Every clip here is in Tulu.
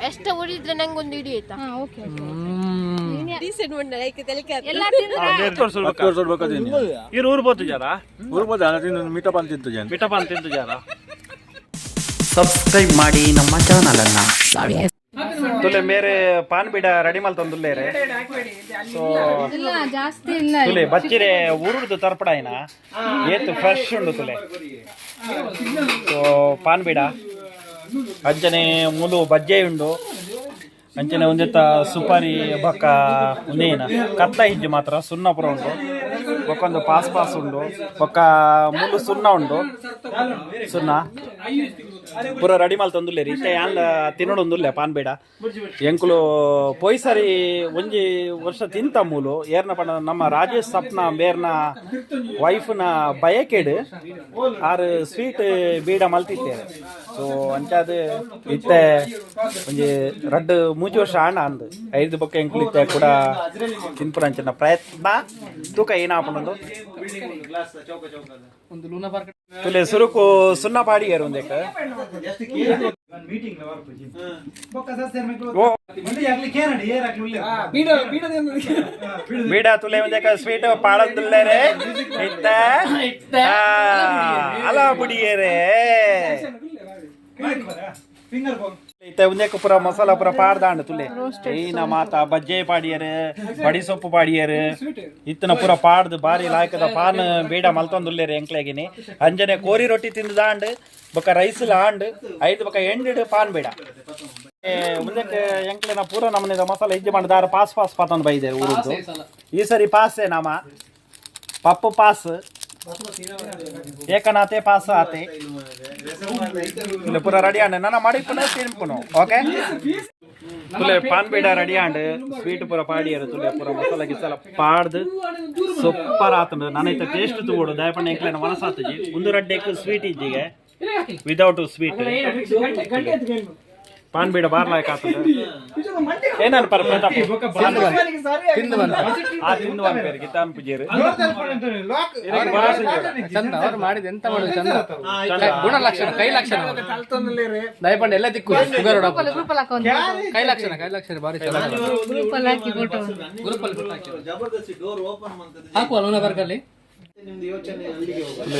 ಎಷ್ಟು ಉಳಿದ್ರೆ ನಂಗೆ ಒಂದು ಇಡಿ ಆಯ್ತಾ? ಓಕೆ ಡೀಸೆಂಟ್ ಉಂಡ ಲೈಕ್ ತೆಲಿಕೆ ಎಲ್ಲ ತಿಂದ್ರಾ? ಇರು ಊರು ಬೋತು ಜಾರ ಊರು ಬೋದ ಮೀಟಪ್ ಅಂತ ತಿಂತು ಜನ ಮಿಠಪಾನ್ ತಿಂತು ಜಾರ. ಸಬ್ಸ್ಕ್ರೈಬ್ ಮಾಡಿ ನಮ್ಮ ಚಾನಲ್ ಅನ್ನ. ತುಲೆ ಮೇರೆ ಪಾನ್ ಬೀಡ ರೆಡಿ ಮಲ್ತಂದುಲ್ಲೇರೆ. ಸೊ ಇಲ್ಲ ಜಾಸ್ತಿ ಇಲ್ಲ. ತುಲೆ ಬಚ್ಚಿರೆ ಊರುಡ್ದು ತರ್ಪಡಾಯಿನ ಏತು ಫ್ರೆಶ್ ಉಂಡು ತುಲೆ. ಸೊ ಪಾನ್ ಬೀಡ ಅಂಚನೆ ಮುಲು ಬಜ್ಜೆ ಉಂಡು ಅಂಚನೆ ಒಂದೆತ್ತ ಸುಪಾರಿ ಬೊಕ್ಕ ಒಂದೇನ ಕತ್ತ ಇಜ್ಜು ಮಾತ್ರ ಸುಣ್ಣ ಪುರ ಉಂಡು ಬೊಕ್ಕೊಂದು ಪಾಸ್ ಪಾಸ್ ಉಂಡು ಬೊಕ್ಕ ಮುಲು ಸುಣ್ಣ ಉಂಡು ಸುಣ್ಣ ಪೂರ ರೆಡಿ ಮಲ್ತೊಂದುಲ್ಲೇರಿ. ಇತ್ತೆ ಯಾನ್ಲ ತಿನ್ನೋಡೊಂದುಲ್ಲೆ ಪಾನ್ ಬೇಡ ಎಂಕುಲು ಪೋಯ್ ಸರಿ ಒಂಜಿ ವರ್ಷ ತಿಂತ ಮೂಲು ಏರ್ನ ಪಂಡ ನಮ್ಮ ರಾಜೇಶ್ ಸಪ್ನ ಬೇರ್ನ ವೈಫ್ನ ಬಯಕೆಡ್ ಆರು ಸ್ವೀಟ್ ಬೀಡ ಮಲ್ತಿತ್ತೇವೆ. ಸೊ ಅಂಚಾದ ಇತ್ತೆ ಒಂಜಿ ರಡ್ಡ್ ಮೂಜಿ ವರ್ಷ ಆಂಡ ಅಂದ್ ಐದು ಬೊಕ್ಕ ಎಂಕುಲು ಇತ್ತೆ ಕೂಡ ತಿನ್ಪುರ ಅಂಚಿನ ಪ್ರಯತ್ನ ತೂಕ ಏನಾಪುಂಡು ತುಲೆ ಸುರುಕು ಸುಣ್ಣ ಪಾಡಿಯರು ಒಂದೇಕ ಓ ಬೀಡ ತುಲೆ ಒಂದೇಕ ಸ್ವೀಟ್ ಪಾಡಂದುಲ್ಲೇರೆ ಇತ್ತ ಅಲ ಬುಡಿಯೇರೆ ಇತ್ತ ಒಂದೇಕ ಪೂರ ಮಸಾಲ ಪೂರ ಪಾಡ್ದಾಂಡು ತುಲೆ ಈನ ಮಾತ ಬಜ್ಜೆ ಪಾಡಿಯರು ಬಡಿ ಸೊಪ್ಪು ಪಾಡಿಯರು ಇತ್ತನ ಪೂರ ಪಾಡ್ದು ಬಾರಿ ಲಾಯ್ಕದ ಪಾನ್ ಬೀಡ ಮಲ್ತೊಂದುಲ್ಲೇರೆ ಎಂಕ್ಲೆಗಿನಿ ಅಂಜನೆ ಕೋರಿ ರೊಟ್ಟಿ ತಿಂದು ಬೊಕ್ಕ ರೈಸ್ ಆಂಡ್ ಐದು ಬೊಕ್ಕ ಎಂಡಿಡು ಪಾನ್ ಬೀಡ ಮುಂದಕ್ಕೆ ಎಂಕ್ಲೆನ ಪೂರ ನಮ್ಮನೆ ಮಸಾಲ ಇಜ್ಜೆ ಮಾಡಿದಾರ ಪಾಸ್ ಪಾಸ್ ಪಾತೊಂದು ಬೈದೆ ಊರುದ್ದು ಈ ಸರಿ ಪಾಸೆ ನಮ್ಮ ಪಪ್ಪು ಪಾಸ್ ಏಕನಾಥೆ ಪಾಸ್ ಆತೆ ತುಲೆ ಪೂರ ರೆಡಿ ಆಂಡ್ ನನ್ನ ಮಡಿಪುನ ತಿನ್ಪುನು ಓಕೆ ತುಲೆ ಪಾನ್ ಬೀಡ ರೆಡಿ ಆಂಡ್ ಸ್ವೀಟ್ ಪೂರ ಪಾಡಿಯರು ತುಲೆ ಪೂರ ಮಸಾಲ ಗಿಸಾಲ ಪಾಡ್ದು ಸೂಪರ್ ಆತಂಡು ನಾನೈತ ಟೇಸ್ಟ್ ತಗೋಡು ದಯಪಣ್ಣ ಎಂಕ್ಲೆನ ಮನಸ್ಸಾತಜಿ ಒಂದು ರಡ್ಡೆಕ್ ಸ್ವೀಟ್ ಇಜ್ಜಿಗೆ ವಿದೌಟ್ ಸ್ವೀಟ್ ಪಾನ್ ಬೀಡ ಬಾರ್ಲಾಯಕ್ ಆತಂಡು ಏನನ್ ಪರ ಪ್ರತಾಪ್ ಆ ತಿಂದು ಅನ್ಪೇರು ಗಿತಾನ್ ಪೂಜೇರು ಚಂದ ಅವ್ರು ಮಾಡಿದ ಎಂತ ಮಾಡುದು ಚಂದ ಗುಣಲಕ್ಷಣ ಕೈ ಲಕ್ಷಣ ದಯಪಂಡ ಎಲ್ಲ ದಿಕ್ಕು ಶುಗರ್ ಗ್ರೂಪ್ ಅಲ್ಲಿ ಹಾಕೋ ಕೈ ಲಕ್ಷಣ ಕೈ ಲಕ್ಷಣ ಬಾರಿ ಚಂದ ಗ್ರೂಪ್ ಅಲ್ಲಿ ಹಾಕಿ ಫೋಟೋ ಗ್ರೂಪ್ ಅಲ್ಲಿ ಹಾಕುವ ಲೂನಾ ಪಾರ್ಕ್ ಅಲ್ಲಿ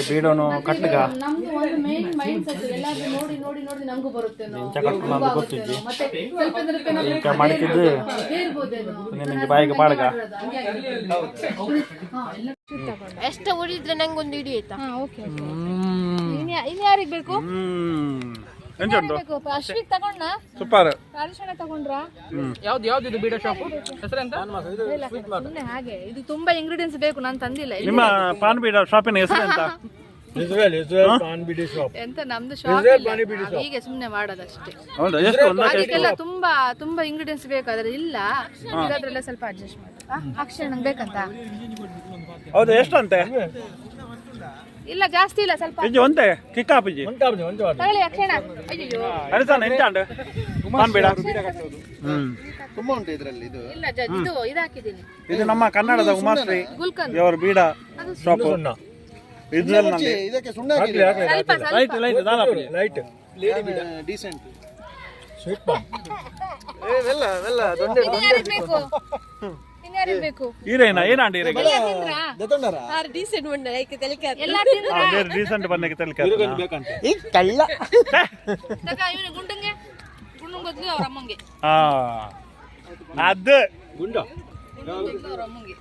ಬೀಡೋನು ಕಟ್ಟಗ ನಮ್ದು ಒಂದು ಮೇನ್ ಮೈಂಡ್ ಸೆಟ್ ಎಲ್ಲಾದ್ರೂ ನೋಡಿ ನೋಡಿ ನೋಡಿ ನಮಗೂ ಬರುತ್ತೆ ಎಂಚ ಕಟ್ಟುನ ಅಂತ ಗೊತ್ತಿಜ್ಜಿ. ಮತ್ತೆ ಸ್ವಲ್ಪ ಸ್ವಲ್ಪ ಏನಾದ್ರೂ ಎಂಚ ಮಾಡ್ತಿದ್ದು ಅದೇ ಇರ್ಬೋದೇನೋ. ನಿನಗೆ ಬಾಯಿಗೆ ಪಾಡ್ಗ ಹಂಗೆ ಆಗಿರುತ್ತೆ. ಹಾ, ಎಲ್ಲ ಎಷ್ಟು ಉಳಿದ್ರೆ ನಂಗೆ ಒಂದು ಇಡಿ ಆಯ್ತಾ? ಓಕೆ ಇನ್ ಯಾರಿಗ್ ಬೇಕು? ಎಂಚ ಉಂಟು ಬೇಕು ಅಶ್ವಿಕ್ ತಗೊಂಡ್ನಾ? ಸೂಪರ್. ಹರೀಶಣ್ಣ ತಗೊಂಡ್ರಾ? ಯಾವ್ದು ಯಾವ್ದು ಇದು ಬೀಡ ಶಾಪ್ ಹೆಸರೆಂತ? ಇಲ್ಲ, ಸುಮ್ನೆ ಹಾಗೆ ಇದು ತುಂಬಾ ಇಂಗ್ರೀಡಿಯೆಂಟ್ಸ್ ಬೇಕು ನಾನು ತಂದಿಲ್ಲ. ನಿಮ್ಮ ಪಾನ್ ಬೀಡ ಶಾಪಿನ ಹೆಸರು ಎಂತ? ಇಸ್ರೇಲ್ ಇಸ್ರೇಲ್ ಪಾನ್ ಬಿಡಿ ಶಾಪ್. ಎಂತ ನಮ್ದು ಶಾಪ್ ಇಲ್ಲ, ನಾವು ಹೀಗೆ ಸುಮ್ನೆ ಮಾಡೋದಷ್ಟೇ. ಹೌದಾ ಎಷ್ಟು ಒಂದಕ್ಕೆ ಎಷ್ಟು? ಅದಕ್ಕೆಲ್ಲ ತುಂಬಾ ತುಂಬಾ ಇಂಗ್ರೀಡಿಯೆಂಟ್ಸ್ ಬೇಕು ಅದ್ರ ಇಲ್ಲ ಇದಾದ್ರೆಲ್ಲ ಸ್ವಲ್ಪ ಅಡ್ಜಸ್ಟ್ ಮಾಡಿ. ಅಕ್ಷಯ್ ನಂಗೆ ಬೇಕಂತ. ಹೌದು ಎಷ್ಟಂತೆ? ಇಲ್ಲ ಜಾಸ್ತಿ ಇಲ್ಲ ಸ್ವಲ್ಪ. ಇಜ್ಜಿ ಒಂತೆ ಕಿಕ್ಕಾಪಿಜಿ ತಗೊಳ್ಳಿ ಅಕ್ಷಯಣ. ಅಯ್ಯೋ ಹರಿಸಾನ ಎಂಚಾಂಡ್ ಪಾನ್ ಬೀಡ. ತುಂಬಾ ಉಂಟು ಇದರಲ್ಲಿ ಇದು. ಇಲ್ಲ ಇದು ಇದು ಹಾಕಿದ್ದೀನಿ. ಇದು ನಮ್ಮ ಕನ್ನಡದ ಉಮಾಶ್ರೀ ಗುಲ್ಕಂದ್ ಇವರ ಬೀಡ ಶಾಪ್ ಇಸ್ರೇಲ್ ನಲ್ಲಿ. ಇದಕ್ಕೆ ಸುಣ್ಣ ಹಾಕಿದ್ದೀರಾ? ಸ್ವಲ್ಪ ಸ್ವಲ್ಪ ಲೈಟ್ ಲೈಟ್ ದಾದಾಪುರಿ ಲೈಟ್ ಡೀಸೆಂಟ್ ಸ್ವೀಟ್ ಪಾನ್. ಇನ್ನು ಯಾರಿಗ್ ಬೇಕು? ಇನ್ನು ಯಾರಿಗ್ ಬೇಕು? ಹೀರೇನಾ ಏನಾಂಡಿ ಹೀರೆಗೆ? ಎಲ್ಲ ತಿಂದ್ರಾ? ದತ್ತೊಂಡರಾ? ಡೀಸೆಂಟ್ ಉಂಡ ಲೈಕ್ ತೆಲಿಕೆ ಎಲ್ಲ ತಿಂದ್ರಾ? ಬೇರೆ ರೀಸೆಂಟ್ ಬಂದಕ್ಕೆ ತಲಿಕೆ ಬೇಕಂತೆ ತಗ ಇವನು ಗುಂಡಂಗೆ ಗುಂಡಂಗ್ ಬದಲು ಅವ್ರ ಅಮ್ಮಂಗೆ. ಹಾ ಅದು ಗುಂಡ ಗುಂಡಂಗ್ ಬದಲು ಅವ್ರ ಅಮ್ಮಂಗೆ.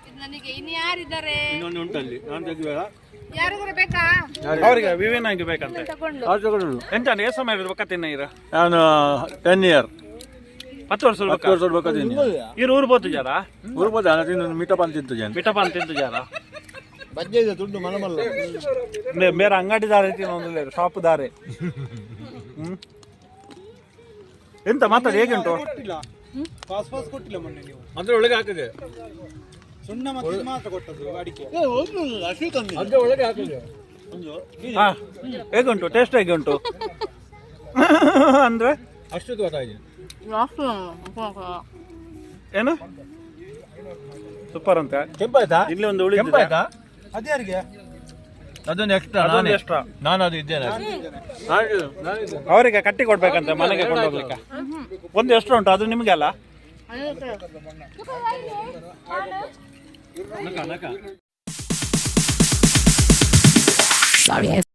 ಇದು ನನಗೆ. ಇನ್ನು ಯಾರಿದ್ದಾರೆ? ಇನ್ನೊಂದು ಉಂಟಲ್ಲಿ ನಾನು ತೆಗಿಬೇಡ. ಯಾರಿಗಾರ ಬೇಕಾ? ಅವರಿಗೆ ವಿವೇನಾಗಿ ಬೇಕಂತೆ. ತಗೊಂಡು ಅದು ತಗೊಂಡು ಎಂತ ಏ ಸಮಯ ಇರ್ಬೇಕ ತಿನ್ನ ಇರ? ನಾನು 10 ಇಯರ್. 10 ವರ್ಷ 10 ವರ್ಷ ಬೇಕಾದೀನಿ. ಇರು ಊರು ಬೋತು ಜಾರ ಊರು ಬೋದ ತಿಂದು ಮೀಟಪ್ ಅಂತ ತಿಂತು ಜನ ಮಿಠಪಾನ್ ತಿಂತು ಜಾರ. ಬಜ್ಜೆ ಇದೆ ದುಡ್ಡು ಮಲಮಲ್ಲ. ಬೇರೆ ಅಂಗಡಿ ದಾರೆ ತಿನ್ನೊಂದಿಲ್ಲ ಶಾಪ್ ದಾರೆ. ಎಂತ ಮಾತಾಡಿ ಹೇಗುಂಟು? ಅಂದ್ರೆ ಒಳಗೆ ಹಾಕಿದೆ ಅದೇ ಒಳಗೆ ಹಾಕಿದೆ. ಹಾ ಹೇಗುಂಟು ಟೇಸ್ಟ್ ಹೇಗುಂಟು ಅಂದ್ರೆ? ಅಷ್ಟು ಗೊತ್ತಾಗಿದೆ. ಏನು ಸೂಪರ್ ಅಂತ ಕೆಂಪಾಯ್ತಾ? ಇಲ್ಲಿ ಒಂದು ಉಳಿದಿದೆ. ಕೆಂಪಾಯ್ತಾ? ಅದೊಂದು ಎಕ್ಸ್ಟ್ರಾ. ಅದೊಂದು ಎಕ್ಸ್ಟ್ರಾ. ನಾನು ಅದು ಇದ್ದೇನೆ. ಅವರಿಗೆ ಕಟ್ಟಿ ಕೊಡ್ಬೇಕಂತ ಮನೆಗೆ ಕೊಂಡೋಗ್ಲಿಕ್ಕೆ. ಒಂದು ಎಷ್ಟು ಉಂಟು ಅದು ನಿಮಗೆ ಅಲ್ಲ? Sorry.